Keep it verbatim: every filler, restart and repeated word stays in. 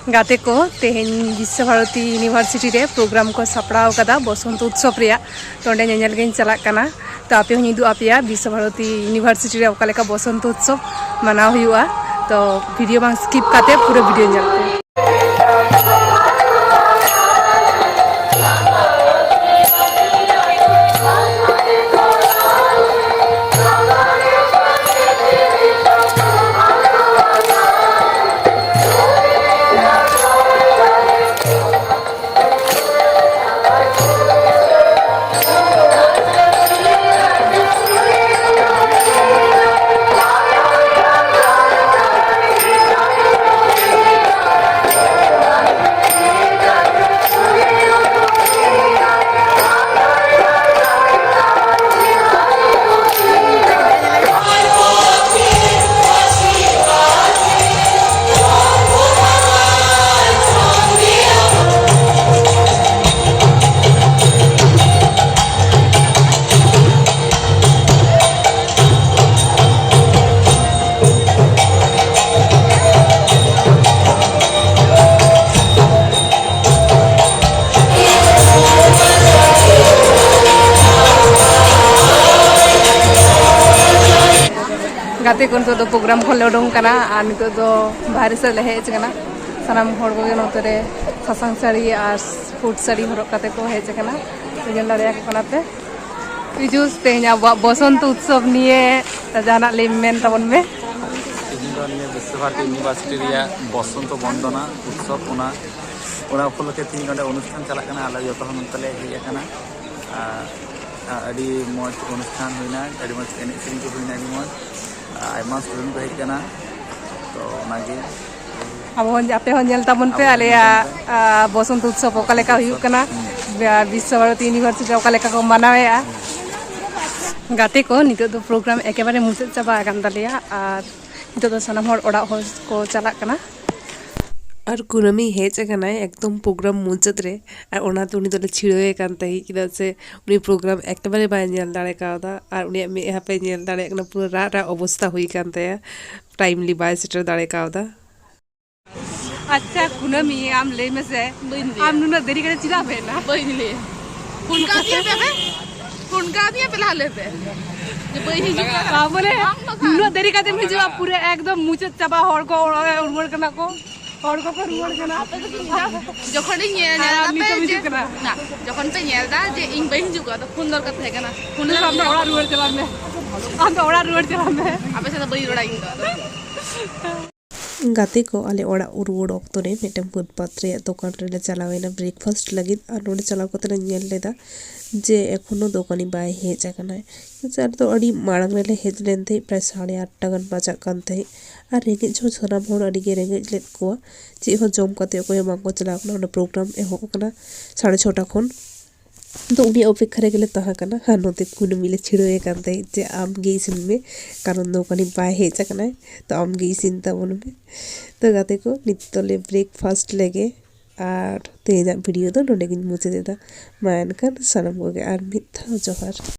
ᱜᱟᱛᱮ ᱠᱚ, ᱛᱮᱦᱮᱧ ᱵᱤᱥᱥᱚ ᱵᱷᱟᱨᱚᱛᱤ ᱤᱭᱩᱱᱤᱵᱷᱟᱨᱥᱤᱴᱤ ᱨᱮ ᱯᱨᱳᱜᱨᱟᱢ ᱠᱚ ᱥᱟᱯᱲᱟᱣ ᱟᱠᱟᱫᱟ ᱵᱚᱥᱚᱱᱛ ᱩᱛᱥᱚᱵᱽ ᱨᱮᱭᱟᱜ᱾ ᱛᱚ, ᱚᱸᱰᱮ ᱧᱮᱧᱮᱞ ᱜᱤᱧ ᱪᱟᱞᱟᱜ ᱠᱟᱱᱟ᱾ ᱛᱚ, ᱟᱯᱮ ᱦᱚᱸᱧ ᱩᱫᱩᱜ ᱟᱯᱮᱭᱟ ᱵᱤᱥᱥᱚ ᱵᱷᱟᱨᱚᱛᱤ ᱤᱭᱩᱱᱤᱵᱷᱟᱨᱥᱤᱴᱤ ᱨᱮ ᱚᱠᱟ ᱞᱮᱠᱟ ᱵᱚᱥᱚᱱᱛ ᱩᱛᱥᱚᱵᱽ ᱢᱟᱱᱟᱣ ᱦᱩᱭᱩᱜᱼᱟ᱾ ᱛᱚ, ᱵᱷᱤᱰᱤᱭᱳ ᱵᱟᱝ ᱥᱠᱤᱯ ᱠᱟᱛᱮ ᱯᱩᱨᱟᱹ ᱵᱷᱤᱰᱤᱭᱳ ᱧᱮᱞ ᱯᱮ᱾ ᱜᱟᱛᱮ ᱠᱚ, ᱱᱤᱛᱚᱜ ᱫᱚ ᱯᱨᱳᱜᱨᱟᱢ ᱠᱷᱚᱱ ᱞᱮ ᱩᱰᱩᱝ ᱠᱟᱱᱟ ᱟᱨ ᱱᱤᱛᱚᱜ ᱫᱚ ᱵᱟᱦᱨᱮ ᱥᱮᱫ ᱞᱮ ᱦᱮᱡ ᱟᱠᱟᱱᱟ᱾ ᱥᱟᱱᱟᱢ ᱦᱚᱲ ᱠᱚᱜᱮ ᱱᱚᱛᱮ ᱨᱮ ᱥᱟᱥᱟᱝ ᱥᱟᱹᱲᱤ ᱟᱨ ᱯᱩᱸᱰ ᱥᱟᱹᱲᱤ ᱦᱚᱨᱚᱜ ᱠᱟᱛᱮ ᱠᱚ ᱦᱮᱡ ᱟᱠᱟᱱᱟ᱾ ᱯᱮ ᱧᱮᱞ ᱫᱟᱲᱮᱭᱟᱠᱚ ᱠᱟᱱᱟ ᱯᱮ᱾ ᱯᱤᱡᱩᱥ, ᱛᱮᱦᱮᱧ ᱟᱵᱚᱣᱟᱜ ᱵᱚᱥᱚᱱᱛ ᱩᱛᱥᱚᱵᱽ ᱱᱤᱭᱮ ᱡᱟᱦᱟᱱᱟᱜ ᱞᱟᱹᱭ ᱢᱮᱱ ᱛᱟᱵᱚᱱ ᱢᱮ᱾ ᱛᱮᱦᱮᱧ ᱫᱚ ᱱᱤᱭᱟᱹ ᱵᱤᱥᱥᱚ ᱵᱷᱟᱨᱚᱛᱤ ᱤᱭᱩᱱᱤᱵᱷᱟᱨᱥᱤᱴᱤ ᱨᱮᱭᱟᱜ ᱵᱚᱥᱚᱱᱛᱚ ᱵᱚᱱᱫᱚᱱᱟ ᱩᱛᱥᱚᱵᱽ, ᱚᱱᱟ, ᱚᱱᱟ ᱩᱯᱚᱞᱚᱠᱠᱷᱮ ᱛᱮᱦᱮᱧ ᱱᱚᱰᱮ ᱚᱱᱩᱥᱴᱷᱟᱱ ᱪᱟᱞᱟᱜ ᱠᱟᱱᱟ᱾ ᱟᱞᱮ ᱡᱚᱛᱚ ᱦᱚᱲ ᱱᱚᱛᱮ ᱞᱮ ᱦᱮᱡ ᱟᱠᱟᱱᱟ᱾ ᱟᱨ, ᱟᱨ ᱟᱹᱰᱤ ᱢᱚᱡᱽ ᱚᱱᱩᱥᱴᱷᱟᱱ ᱦᱩᱭᱱᱟ, ᱟᱹᱰᱤ ᱢᱚᱡᱽ ᱮᱱᱮᱡ ᱥᱮᱨᱮᱧ ᱠᱚ ᱦᱩᱭᱱᱟ, ᱟᱹᱰᱤ ᱢᱚᱡᱽ᱾ ᱟᱨ ᱟᱭᱢᱟ ᱥᱴᱩᱰᱮᱱᱴ ᱠᱚ ᱦᱮᱡ ᱟᱠᱟᱱᱟ᱾ ᱛᱚ, ᱚᱱᱟᱜᱮ᱾ ᱟᱵᱚ ᱦᱚᱸ, ᱟᱯᱮ ᱦᱚᱸ ᱧᱮᱞ ᱛᱟᱵᱚᱱ ᱯᱮ ᱟᱵᱚ ᱦᱚᱸ ᱟᱞᱮᱭᱟᱜ, ᱧᱮᱞ ᱛᱟᱵᱚᱱ ᱯᱮ᱾ ᱟ, ᱵᱚᱥᱚᱱᱛ ᱩᱛᱥᱚᱵᱽ ᱚᱠᱟ ᱞᱮᱠᱟ ᱦᱩᱭᱩᱜ ᱠᱟᱱᱟ, ᱦᱩᱸ᱾ ᱵᱤᱥᱥᱚ ᱵᱷᱟᱨᱚᱛᱤ ᱤᱭᱩᱱᱤᱵᱷᱟᱨᱥᱤᱴᱤ ᱨᱮ ᱚᱠᱟ ᱞᱮᱠᱟ ᱠᱚ ᱢᱟᱱᱟᱣᱮᱫᱼᱟ᱾ ᱜᱟᱛᱮ ᱠᱚ, ᱱᱤᱛᱚᱜ ᱫᱚ ᱯᱨᱳᱜᱨᱟᱢ ᱮᱠᱮᱵᱟᱨᱮ ᱢᱩᱪᱟᱹᱫ ᱪᱟᱵᱟ ᱟᱠᱟᱱ ᱛᱟᱞᱮᱭᱟ ᱟᱨ ᱱᱤᱛᱚᱜ ᱫᱚ ᱥᱟᱱᱟᱢ ᱦᱚᱲ ᱚᱲᱟᱜ ᱦᱚᱲ ᱠᱚ ᱪᱟᱞᱟᱜ ᱠᱟᱱᱟ᱾ ᱟᱨ ᱠᱩᱱᱟᱹᱢᱤ ᱦᱮᱡ ᱟᱠᱟᱱᱟᱭ ᱮᱠᱫᱚᱢ ᱯᱨᱳᱜᱨᱟᱢ ᱢᱩᱪᱟᱹᱫ ᱨᱮ, ᱟᱨ ᱚᱱᱟᱛᱮ ᱩᱱᱤ ᱫᱚᱞᱮ ᱪᱷᱤᱲᱟᱹᱣᱮ ᱠᱟᱱ ᱛᱟᱦᱮᱸᱫ, ᱪᱮᱫᱟᱜ ᱥᱮ ᱩᱱᱤ ᱯᱨᱳᱜᱨᱟᱢ ᱮᱠᱮᱵᱟᱨᱮ ᱵᱟᱭ ᱧᱮᱞ ᱫᱟᱲᱮ ᱠᱟᱣᱫᱟ᱾ ᱟᱨ ᱩᱱᱤᱭᱟᱜ ᱢᱮᱫᱦᱟ ᱯᱮ ᱧᱮᱞ ᱫᱟᱲᱮᱭᱟᱜ ᱠᱟᱱᱟ, ᱯᱩᱨᱟᱹ ᱨᱟᱜ ᱨᱟᱜ ᱚᱵᱚᱥᱛᱟ ᱦᱩᱭ ᱠᱟᱱ ᱛᱟᱭᱟ, ᱴᱟᱭᱤᱢᱞᱤ ᱵᱟᱭ ᱥᱮᱴᱮᱨ ᱫᱟᱲᱮ ᱠᱟᱣᱫᱟ᱾ ᱟᱪᱪᱷᱟ ᱠᱩᱱᱟᱹᱢᱤ, ᱟᱢ ᱞᱟᱹᱭ ᱢᱮᱥᱮ, ᱵᱟᱹᱧ ᱞᱟᱹᱭᱟ᱾ ᱟᱢ ᱱᱩᱱᱟᱹᱜ ᱫᱮᱨᱤ ᱠᱟᱛᱮ ᱪᱮᱫᱟᱜ ᱮᱢ ᱦᱮᱡ ᱮᱱᱟ? ᱵᱟᱹᱧ ᱞᱟᱹᱭᱟ᱾ ᱯᱷᱳᱱ ᱠᱟᱣᱫᱤᱧᱟ ᱯᱮ ᱟᱯᱮ? ᱯᱷᱳᱱ ᱠᱟᱣᱫᱤᱧᱟ ᱯᱮ ᱞᱟᱦᱟ ᱞᱟᱹᱭ ᱯᱮ ᱡᱮ ᱵᱟᱹᱧ ᱦᱤᱡᱩᱜ ᱠᱟᱱᱟ᱾ ᱵᱟᱵᱚᱞᱮ, ᱵᱟᱝ ᱵᱟᱠᱷᱟᱱ᱾ ᱱᱩᱱᱟᱹᱜ ᱫᱮᱨᱤ ᱠᱟᱛᱮᱢ ᱦᱤᱡᱩᱜᱼᱟ, ᱯᱩᱨᱟᱹ ᱮᱠᱫᱚᱢ ᱢᱩᱪᱟᱹᱫ ᱪᱟᱵᱟ, ᱦᱚᱲ ᱠᱚ ᱚᱲᱟᱜ ᱨᱩᱣᱟᱹᱲ ᱠᱟᱱᱟ ᱠᱚ, ᱦᱚᱲ ᱠᱚᱠᱚ ᱨᱩᱣᱟᱹᱲ ᱠᱟᱱᱟ᱾ ᱡᱚᱠᱷᱚᱱᱤᱧ ᱧᱮᱞ ᱟᱨ ᱧᱮᱞ ᱟᱢ ᱫᱟ ᱯᱮ ᱱᱤᱛᱚᱜ ᱡᱮ, ᱦᱤᱡᱩᱜ ᱠᱟᱱᱟ᱾ ᱱᱟ, ᱡᱚᱠᱷᱚᱱ ᱯᱮ ᱧᱮᱞ ᱫᱟ ᱡᱮ ᱤᱧ ᱵᱟᱹᱧ ᱦᱤᱡᱩᱜ ᱠᱟᱱᱟ, ᱛᱚ ᱯᱷᱳᱱ ᱫᱚᱨᱠᱟᱨ ᱛᱟᱦᱮᱸ ᱠᱟᱱᱟ᱾ ᱯᱷᱳᱱ ᱟᱢ ᱫᱚ ᱚᱲᱟᱜ ᱨᱩᱣᱟᱹᱲ ᱪᱟᱞᱟᱜ ᱢᱮ, ᱟᱢ ᱫᱚ ᱚᱲᱟᱜ ᱨᱩᱣᱟᱹᱲ ᱪᱟᱞᱟᱜ ᱢᱮ᱾ ᱟᱯᱮ ᱥᱟᱶ ᱫᱚ ᱵᱟᱹᱧ ᱨᱚᱲᱟ ᱤᱧ ᱫᱚ ᱟᱫᱚ᱾ ᱜᱟᱛᱮ ᱠᱚ ᱟᱞᱮ ᱚᱲᱟᱜ ᱨᱩᱣᱟᱹᱲ ᱚᱠᱛᱚ ᱨᱮ ᱢᱤᱫᱴᱟᱝ ᱯᱷᱩᱴᱯᱟᱛ ᱨᱮᱭᱟᱜ ᱫᱚᱠᱟᱱ ᱨᱮᱞᱮ ᱪᱟᱞᱟᱣ ᱮᱱᱟ ᱵᱨᱮᱠᱯᱷᱟᱥᱴ ᱞᱟᱹᱜᱤᱫ᱾ ᱟᱨ ᱱᱚᱸᱰᱮ ᱪᱟᱞᱟᱣ ᱠᱟᱛᱮ ᱞᱮ ᱧᱮᱞ ᱞᱮᱫᱟ ᱡᱮ ᱮᱠᱷᱚᱱᱳ ᱫᱚᱠᱟᱱᱤ ᱵᱟᱭ ᱦᱮᱡ ᱟᱠᱟᱱᱟᱭ᱾ ᱟᱞᱮ ᱫᱚ ᱟᱹᱰᱤ ᱢᱟᱲᱟᱝ ᱨᱮᱞᱮ ᱦᱮᱡ ᱞᱮᱱ ᱛᱟᱦᱮᱸᱫ, ᱯᱨᱟᱭ ᱥᱟᱲᱮ ᱟᱴᱴᱟ ᱜᱟᱱ ᱵᱟᱡᱟᱜ ᱠᱟᱱ ᱛᱟᱦᱮᱸᱫ᱾ ᱟᱨ ᱨᱮᱸᱜᱮᱡ ᱦᱚᱸ ᱥᱟᱱᱟᱢ ᱦᱚᱲ ᱟᱹᱰᱤ ᱜᱮ ᱨᱮᱸᱜᱮᱡ ᱞᱮᱫ ᱠᱚᱣᱟ, ᱪᱮᱫ ᱦᱚᱸ ᱡᱚᱢ ᱠᱟᱛᱮ ᱚᱠᱚᱭ ᱦᱚᱸ ᱵᱟᱝᱠᱚ ᱪᱟᱞᱟᱣ ᱠᱟᱱᱟ᱾ ᱚᱸᱰᱮ ᱯᱨᱳᱜᱨᱟᱢ ᱮᱦᱚᱵ ᱟᱠᱟᱱᱟ ᱥᱟᱲᱮ ᱪᱷᱚᱴᱟ ᱠᱷᱚᱱ᱾ ᱛᱚ ᱩᱱᱤᱭᱟᱜ ᱚᱯᱮᱠᱠᱷᱟ ᱨᱮᱜᱮ ᱞᱮ ᱛᱟᱦᱮᱸ ᱠᱟᱱᱟ᱾ ᱟᱨ ᱱᱚᱛᱮ ᱠᱩᱱᱟᱹᱢᱤ ᱞᱮ ᱪᱷᱤᱲᱟᱹᱣ ᱮ ᱠᱟᱱ ᱛᱟᱦᱮᱸᱫ ᱡᱮ ᱟᱢ ᱜᱮ ᱤᱥᱤᱱ ᱢᱮ, ᱠᱟᱨᱚᱱ ᱫᱚᱠᱟᱱᱤ ᱵᱟᱭ ᱦᱮᱡ ᱟᱠᱟᱱᱟᱭ, ᱛᱚ ᱟᱢ ᱜᱮ ᱤᱥᱤᱱ ᱛᱟᱵᱚᱱ ᱢᱮ᱾ ᱛᱚ ᱜᱟᱛᱮ ᱠᱚ, ᱱᱤᱛᱚᱜ ᱞᱮ ᱵᱨᱮᱠᱯᱷᱟᱥᱴ ᱞᱮᱜᱮ, ᱟᱨ ᱛᱮᱦᱮᱧᱟᱜ ᱵᱷᱤᱰᱤᱭᱳ ᱫᱚ ᱱᱚᱸᱰᱮ ᱜᱤᱧ ᱢᱩᱪᱟᱹᱫ ᱮᱫᱟ᱾ ᱢᱟ ᱮᱱᱠᱷᱟᱱ ᱥᱟᱱᱟᱢ ᱠᱚᱜᱮ ᱟᱨ ᱢᱤᱫ ᱫᱷᱟᱣ ᱡᱚᱦᱟᱨ᱾